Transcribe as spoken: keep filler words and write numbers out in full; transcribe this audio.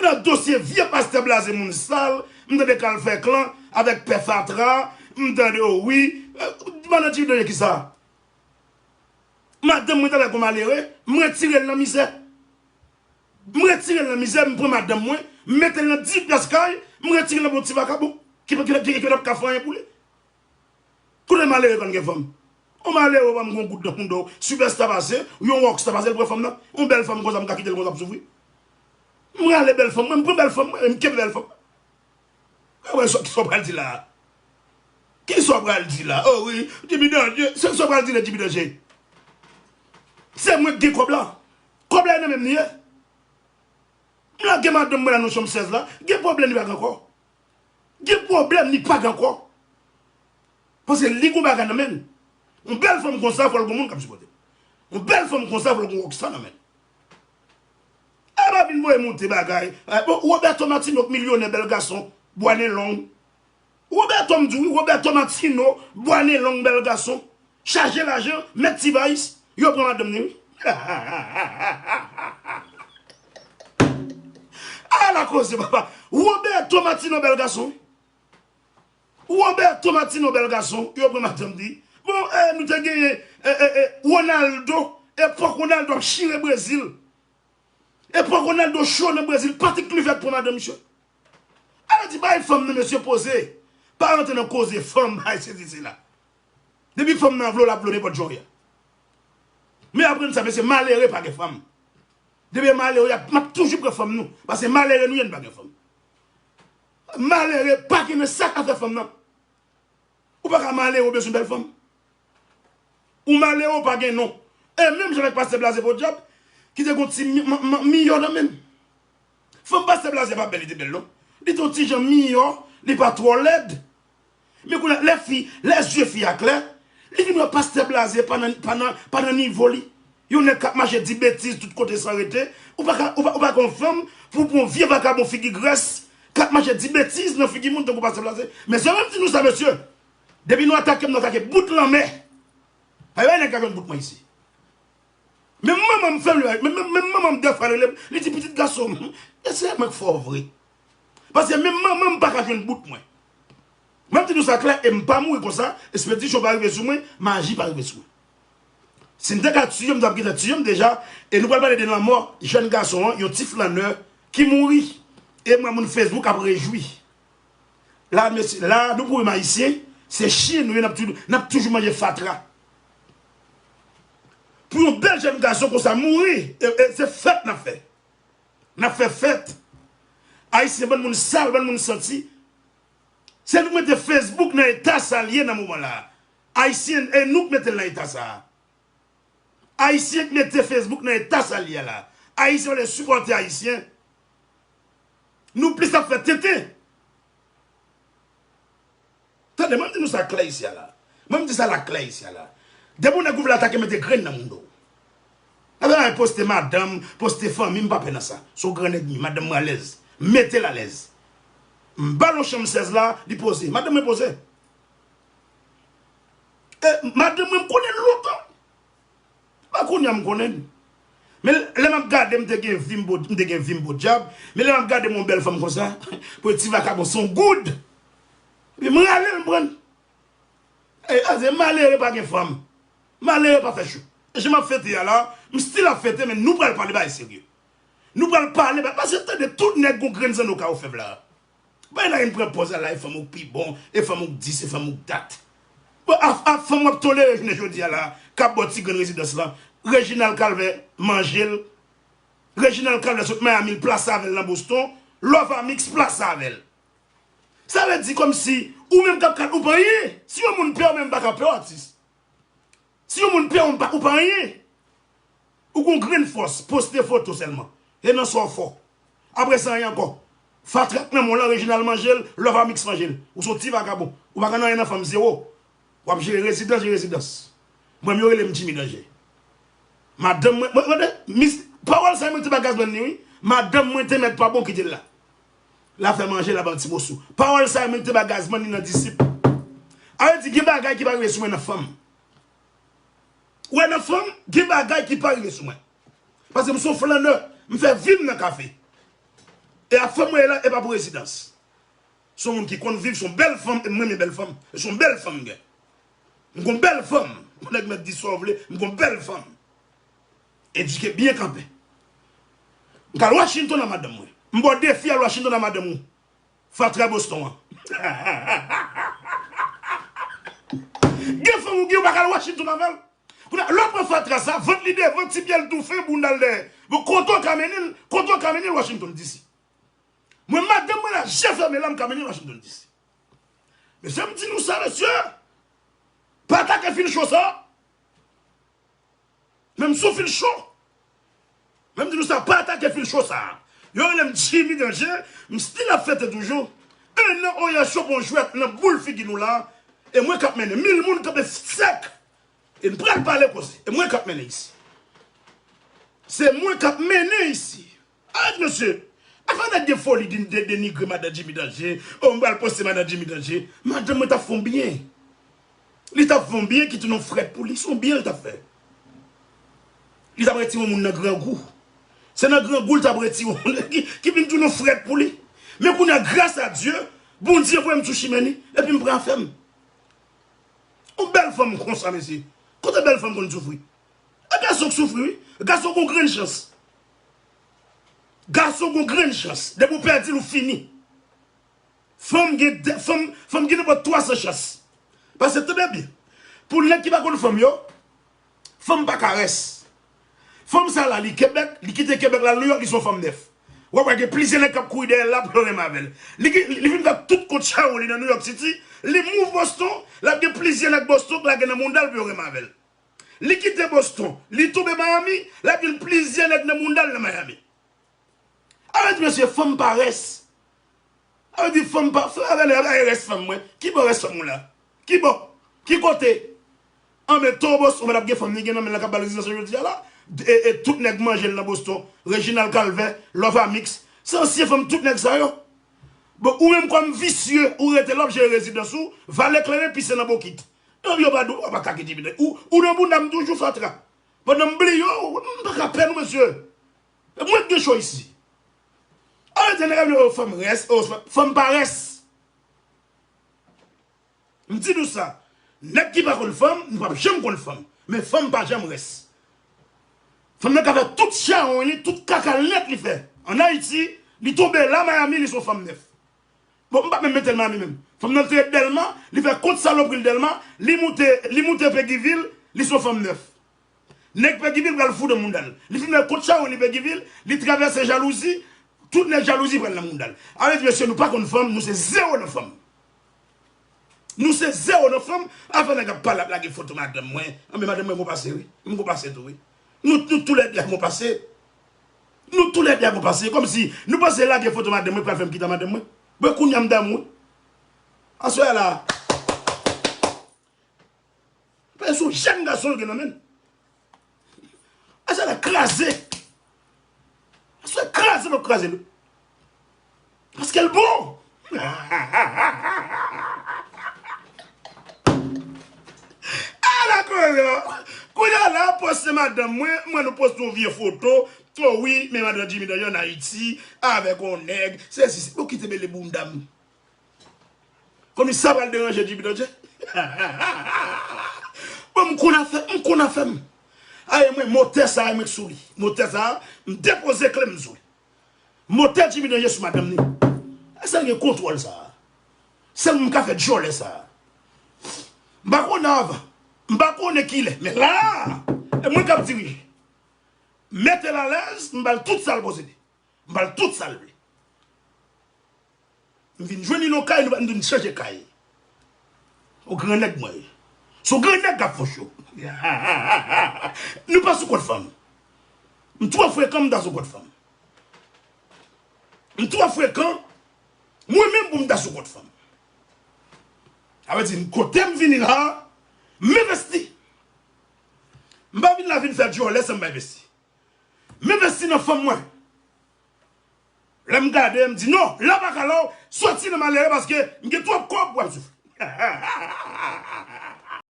Nan dosye vye pastè blaze moun sal, m tande k al fè klan avèk pè fatra, m tande, o wi, madan Jimmy Danje kisa? Madanm mwen t avèk yon malere, m retire l nan mizè. M retire l nan mizè, m pran madanm mwen, m mete l nan dizuit plas kay, m retire l nan bon ti vakabon ki, ki, ki, ki pa t ka fè anyen pou li. Kote malere konn gen fanm? Yon malere pa m gon goud nan mouda w. Sipèsta pase, yon wòksta pase, l pran fanm nan. Yon bèl fanm konsa, m ka kite l konsa ap soufri? M rale bèl fanm mwen, m pran bèl fanm mwen, m kenbe bèl fanm mwen. Wè, wè, sa, sa w pral di la? Ki sa w pral di la? O wi, Jimmy Danje, se sa w pral di de Jimmy Danje? Se mwen k gen kòb la. Kòb la e nan men m li ye. M lage madanm mwen la nan chanm sèz la, gen pwoblèm li pa gen ankò. Gen pwoblèm li pa gen ankò. Paske li gon bagay nan men l. Yon bèl fanm konsa, fò l gon moun k ap sipòte l. Yon bèl fanm konsa, fò l gon wòksta nan men l. E pa vin voye monte bagay. E, bon, Roberto Martino k milyonè, bèl gason, bwa nen long. Roberto m di w wi, Roberto Martino, bwa nen long, bèl gason, chaje lajan, mèt T-Vice, yo pran madanm ni wi. Ala koze papa. Roberto Martino, bèl gason. Roberto Martino, bèl gason, yo pran madanm ni. Bon, eh, nou te genyen, eh, eh, eh, Ronaldo, epòk Ronaldo ap chire Brezil. Epòk Ronaldo cho nan Brezil, Patrick Kluivert pran madanm misye. Ala di bay fanm nan mesye poze. Pa rantre nan koze fanm, bay sezi sela. Depi fanm nan vle w, l ap vle w nenpòt jan w ye. Men aprann sa, mesye, malere pa gen fanm. Depi malere, y ap, m ap toujou pran fanm nou. Paske malere nou ye, n pa gen fanm. Malere pa gen nan sa k afè fanm nan. Ou pa ka malere, ou bezwen bèl fanm. Ou malere, ou pa gen non. E menm jan avèk pastè Blaze podyab, ki te gon ti mi-, ma-, ma-, miyò nan men l. Fanm pastè Blaze pa bèl, li te bèl non. Li te yon ti jan miyò, li pa twò lèd. Men kounye a, lè fi, lè zye fi a klè, li vin wè pastè Blaze pa nan, pa nan, pa nan nivo li. Yon nèg k ap mache di betiz tout kote san rete. Ou pa ka, ou pa, ou pa ka yon fanm pou, pou yon vye vakabon figi grès k ap mache di betiz nan figi moun tankou pastè Blaze. Mesye, menm di nou sa, mesye. Depi nou atake m, nou atake bout lanmè. Pa gen nèg k ap jwenn bout mwen isi. Menm manman m fè m li, menm, menm, menm manman m dèfwa rele m, li di pitit gason m, e se mwen k fè w vre. Paske menm manman m pa ka jwenn bout mwen. Mwen m di nou sa klè, e m pa mouri konsa, espedisyon pa rive sou mwen, maji pa rive sou mwen. Si m te ka tiye, m t ap gentan tiye m deja, e nou pral pale de lanmò jèn gason an, yon ti flannè ki mouri, e m wè moun Facebook ap rejwi. La, mesye, la, nou pwoblèm ayisyen, se chen nou ye, n ap toujou, n ap toujou manje fatra. Pou yon bèl jèn gason konsa mouri, e, e, se fèt n ap fè. N ap fè fèt. Ayisyen, bann moun sal, bann moun santi. Se nou k mete Facebook nan eta sa l ye nan moman la a. Ayisyen, e nou k mete l nan eta sa a. Ayisyen k mete Facebook nan eta sa l ye a la. Ayisyen olye sipòte Ayisyen. Nou plis ap fè tenten. Tande, mwen m di nou sa klè isi a la. Mwen m di sa la klè isi a la. Depi yon nèg ou vle atake, mete grenn nan mouda w. Apre ay poste madanm, poste fanmi, m pa pè nan sa. Se yon gran nèg m ye, madanm mwen alèz. Mete l alèz. M ba l yon chanm sèz la, li poze. Madanm mwen poze. E, madanm mwen, m konnen l lontan. Pa kounye a m konnen l. Men lè m ap gade, m te gen vi m po-, m te gen vi m podyab. Men lè m ap gade m yon bèl fanm konsa, pou ti vakabon se yon goud. Epi m rale l, m pran l. E, a, se malere pa gen fanm. Malere pa fè chou. E jan m ap fete a la, m still ap fete, men nou pral pale bagay serye. Nou pral pale, ba-, paske tande, tout nèg gon grenn zanno ka ofèv la. Bay la vin pran pòz la, la, e fanm ou k pi bon, e fanm ou k dis, e fanm ou k dat. Bon, a, a fanm w ap tolere jounen jodi a la, k ap ba w ti grenn rezidans lan, Reginald Calvert manje l, Reginald Calvert sot Miami, l plase avè l nan Boston, Love Amix plase avè l. Sa vle di kòmsi, ou menm k ap kat, ou pa anyen. Si yon moun pè w, menm pa ka pè w, atis. Si yon moun pè w, ou pa, ou pa anyen. Ou gon grenn fòs, poste foto sèlman. E nan sa w fò. Apre sa, anyen ankò. Fatra k nan men w lan, Reginald manje l, Love Amix manje l. Ou se yon ti vakabon. Ou pa konn anyen nan fanm, zewo. W ap jere rezidans, jere rezidans. Mwen menm yo rele m Jimmy Danje. Madanm mwen, mwen, mwen, mis, pawòl sa yo mwen te ba Gazman ni wi. Madanm mwen te mèt pa bon kite l la. L ap fè manje, l ap ba l ti moso. Pawòl sa yo mwen te ba Gazman ni nan disip. A vle di gen bagay ki pa rive sou mwen nan fanm. Ou wè nan fanm, gen bagay ki pa rive sou mwen. Paske m se yon flannè, m fè vi m nan kafe. E a fanm mwen la, e pa pou rezidans. Se yon moun ki konn viv, se yon bèl fanm, e m renmen bèl fanm. Se yon bèl fanm m gen. M gon bèl fanm. Yon nèg mèt di sa w vle, m gon bèl fanm. Edike byen kanpe. M ka al Washington a madanm mwen. M ba w defi al Washington a madanm ou. Fatra Boston an. Gen fanm ou gen ou pa ka al Washington avè l. Kounye a, lè w pran fatra sa, vant li devan, ti pye l toufe, bounda l dèyè. Bon, kote w ka mennen l, kote w ka mennen l Washington D C. Mwen, madanm mwen la, je fèmen la, m ka mennen l Washington D C. Mesye, m di nou sa, mesye. Pa atake fil cho sa. Men m sou fil cho. Men m di nou sa, pa atake fil cho sa. Yo rele m Jimmy Danger, m still ap fete toujou. En an, oya cho bon jwèt nan boul figi nou la. E mwen k ap mennen. Mil moun kanpe sèk. E n pral pale koze. E mwen k ap mennen isi. Se mwen k ap mennen isi. Arèt, mesye. Afè nèg gen foli de, de, denigre madan Jimmy Danger. O, m pral poste madan Jimmy Danger. Madanm mwen t ap fè yon byen. Li t ap fè yon byen ki te yon frèt pou li. Se yon byen li t ap fè. Li t ap retire yon moun nan grangou. Se nan grangou li t ap retire yon moun ki, ki vin te yon frèt pou li. Men kounye a, gras a Dye, Bondye voye m sou chimen li. Epi m pran afè m. Yon bèl fanm konsa, mesye. Kote bèl fanm konn soufri? E gason k soufri, wi. Gason gon grenn chans. Gason gon grenn chans. Depi w pèdi l, ou fini. Fanm gen de, fanm, fanm gen nenpòt twa san chans. Paske, tande byen. Pou nèg ki pa konn fanm yo, fanm pa ka rès. Fanm sa la, li Kebèk, li kite Kebèk la, Nouyòk, li se yon fanm nèf. W ap wè gen plizyè nèg k ap kouri dèyè l la pou yo renmen avè l. Li, li, li fin fè tout kont chawony li nan New York City, li move Boston, l ap gen plizyè nèg Boston k lage nan mounda l pou yo renmen avè l. Li kite Boston, li tonbe Miami, l ap gen plizyè nèg nan mounda l nan Miami. Arèt, mesye, fanm pa rès. Sa vle di fanm pa, frè avè nèg ap rès fanm mwen. Ki bò rès fanm ou la? Ki bò? Ki kote? An men to Boston, mwen ap gen fanm ni gen nan men l la k ap ba l rezidans jodi a la. E, e tout nèg manje l nan Boston. Reginald Calvert, Love Amix. Se ansyen fanm tout nèg sa yo. Bon, ou menm kòm visye, ou rete la w ap jere rezidans ou, valè kleren pise nan bokit. Yo, yo pa di w, w ap atake Jimmy Danger. Ou, ou nan bounda m toujou fatra. Pandan m bliye w, m pa ka pè nou, mesye. E mwen k gen cho isi. Arèt nèg ap di, o, fanm rès, o, fanm pa rès. M di nou sa. Nèg ki pa konn fanm, nou p ap janm konn fanm. Men fanm pa janm rès. Fanm nan ka fè tout chawony li, tout kaka l nèt li fè. Ann Ayiti, li tonbe la, Miami, li se yon fanm nèf. Bon, m pa menm mete l Miami menm. Fanm nan te ret Dèlma, li fè kont salopri l Dèlma, li moute, li moute Peguiville, li se yon fanm nèf. Nèg Peguiville pral fou nan mounda l. Li fin fè kont chawony li Peguiville, li travèse jalouzi, tout nèg jalouzi pral nan mounda l. Sa vle di, mesye, nou pa konn fanm, nou se zewo nan fanm. Nou se zewo nan fanm, afè nèg ap pale ap lage foto madanm mwen. Anben madanm mwen gon pase wi. M gon pase tou wi. Nou, nou toulède a gon pase. Nou toulède a gon pase. Kòmsi nou panse lage foto madanm mwen pral fè m kite madanm mwen. Bon, kounye a m damou wi. Aswè a la. Paske se yon jèn gason l gen nan men l. Aswè a l ap kraze. Aswè a kraze, l ap kraze l. Paske l bon. Ala koze. Kounye a la, poste madanm mwen, mwen nou poste yon vye foto. O wi, men madanm Jimmy Danger ann Ayiti, avèk yon nèg. Se si, se pou kite mele bounda m. Kòmsi sa pral deranje Jimmy Danger? Bon, m konn afè, m konn afè m. Ay, mwen, motè sa a, mwen k sou li. Motè sa a, m depoze kle m sou li. Motè Jimmy Danger sou madanm ni. Èske l gen kontwòl sa a? Sèl moun k ka fè djòlè sa a. M pa konnen avan. M pa konnen kilè. Men la a, e mwen k ap dirije. Mete l alèz, m ba l tout sa l posede. M ba l tout sa l vle. M vin jwenn li nan kay, nou pa, nou vin chanje kay. O gran nèg mwen ye. Se yon gran nèg k ap fè cho. Nou pa sou kont fanm. M twò frekan, m ta sou kont fanm. M twò frekan, mwen menm pou m ta sou kont fanm. Sa vle di, kote m vini la, m envesti. M pa vin la vin fè djòlè san m pa envesti. M envesti nan fanm mwen. Lè m gade, m di, non, la pa ka la w, soti nan malere paske m gen twòp kòb pou w ap soufri.